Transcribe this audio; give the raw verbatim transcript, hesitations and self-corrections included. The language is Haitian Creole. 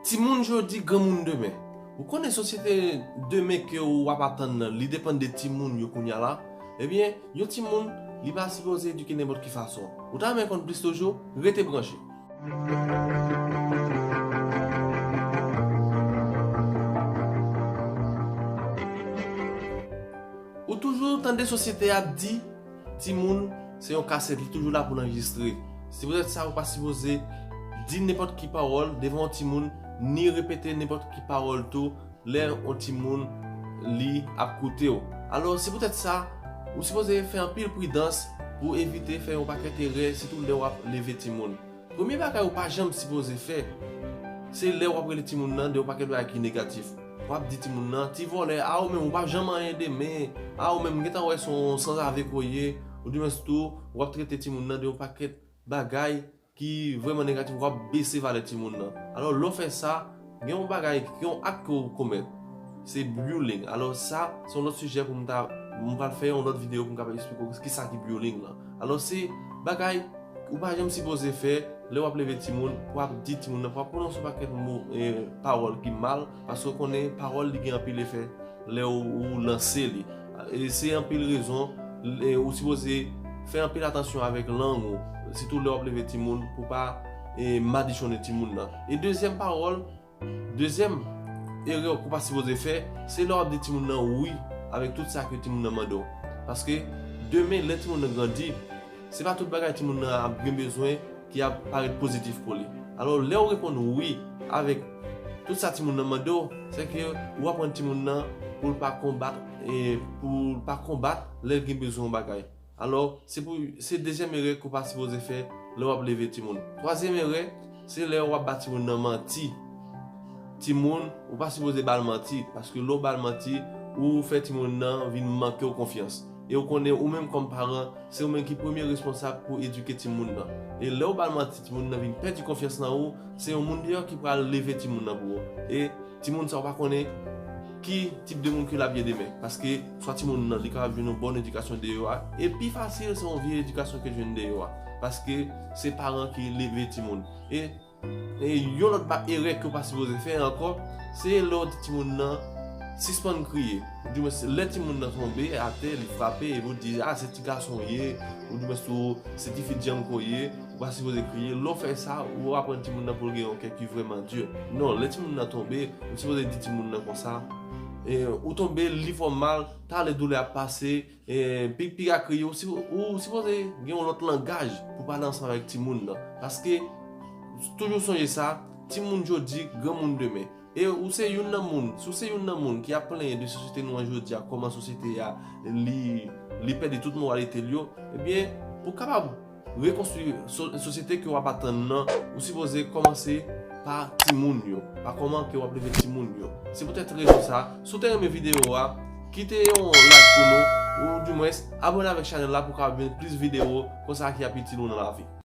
Timoun jodi, granmoun demen. Ou konnen sosyete demen ke w ap atann nan, li depann de timoun yo kounye a la. Ebyen, yon timoun, li pa sipoze edike nenpòt ki fason. Ou ta renmen konn plis toujou? Rete branche. Ou toujou tande sosyete ap di, timoun se yon kasèt, li toujou la pou l anrejistre. Se poutèt sa ou pa sipoze di nenpòt ki pawòl devan yon timoun, ni repete nenpòt ki pawòl tou lè yon timoun li ap koute w. Alò, se poutèt sa, ou sipoze fè anpil pridans pou evite fè yon pakèt erè, sitou lè w ap leve timoun. Premye bagay ou pa janm sipoze fè, se lè w ap rele timoun nan de yon pakèt bagay ki negatif. W ap di timoun nan, "Ti vòlè, a ou menm, ou p ap janm anyen demen, a ou menm, m gentan wè se yon sanzave ke w ye," oudimwens tou, w ap trete timoun nan de yon pakèt bagay ki vrèman negatif, w ap bese valè timoun nan. Alò, lè w fè sa, gen yon bagay, gen yon ak ke w komèt. Se bullying. Alò, sa, se yon lòt sijè pou m ta, m pral fè yon lòt videyo pou m kapab eksplike w kisa ki bullying lan. Alò, se bagay ou pa janm sipoze fè lè w ap leve timoun, w ap di timoun nan, w ap pwononse yon pakèt mo, e, pawòl ki mal, paske w konnen pawòl li gen anpil efè lè w, ou lanse li. E se anpil rezon, e, ou sipoze fè anpil atansyon avèk lang ou, sitou lè w ap leve timoun, pou pa, e, madichonnen timoun nan. E dezyèm pawòl, dezyèm erè ke w pa sipoze fè, se lè w ap di timoun nan wi avèk tout sa ke timoun nan mande w. Paske demen, lè timoun nan grandi, se pa tout bagay timoun nan ap gen bezwen ki ap parèt pozitif pou li. Alò, lè w reponn wi avèk tout sa timoun nan mande w, se ke w aprann timoun nan pou l pa konbat, e pou l pa konbat lè l gen bezwen yon bagay. Alò, se pou, se dezyèm erè ke w pa sipoze fè lè w ap leve timoun. Twazyèm erè, se lè w ap ba timoun nan manti. Timoun, ou pa sipoze ba l manti, paske lè w ba l manti, ou fè timoun nan vin manke w konfyans. E ou konnen, ou menm kòm paran, se ou menm ki premye responsab pou edike timoun nan. E lè w ba l manti, timoun nan vin pèdi konfyans nan ou, se yon moun deyò ki pral leve timoun nan pou ou. E timoun sa, ou pa konnen ki tip de moun ke l ap ye demen. Paske swa timoun nan, li kapab jwenn yon bòn edikasyon deyò a, e pi fasil, se yon vye edikasyon ke l jwenn deyò a. Paske se paran ki leve timoun. E, e yon lòt ba-, erè ke w pa sipoze fè ankò, se lè w di timoun nan sispann kriye. Oudimwens, lè timoun nan tonbe atè, li frape, epi w di, "A, se ti gason w ye," oudimwens tou, "Se ti fi djanm ke w ye, ou pa sipoze kriye." Lè w fè sa, ou aprann timoun nan pou l gen yon kè ki vrèman di. Non, lè timoun nan tonbe, ou sipoze di timoun nan konsa, e, "Ou tonbe, li fè w mal, talè doulè ap pase," e, pi, piga kriye, ou si-, ou sipoze gen yon lòt langaj pou pale ansanm avèk timoun nan. Paske, toujou sonje sa, timoun jodi, granmoun demen. E ou se youn nan moun, si w se youn nan moun ki ap plenyen de sosyete nou an jodi a, kòman sosyete a, li, li pèdi tout moralite l yo, ebyen, pou w kapab rekonstwi so-, sosyete ke w ap atann nan, ou sipoze kòmanse pa timoun yo, pa kòman ke w ap leve timoun yo. Se poutèt rezon sa, si w te renmen videyo a, kite yon like pou nou, oudimwens, abòne avèk chanèl la pou w kapab jwenn plis videyo konsa ki ap itil ou nan lavi.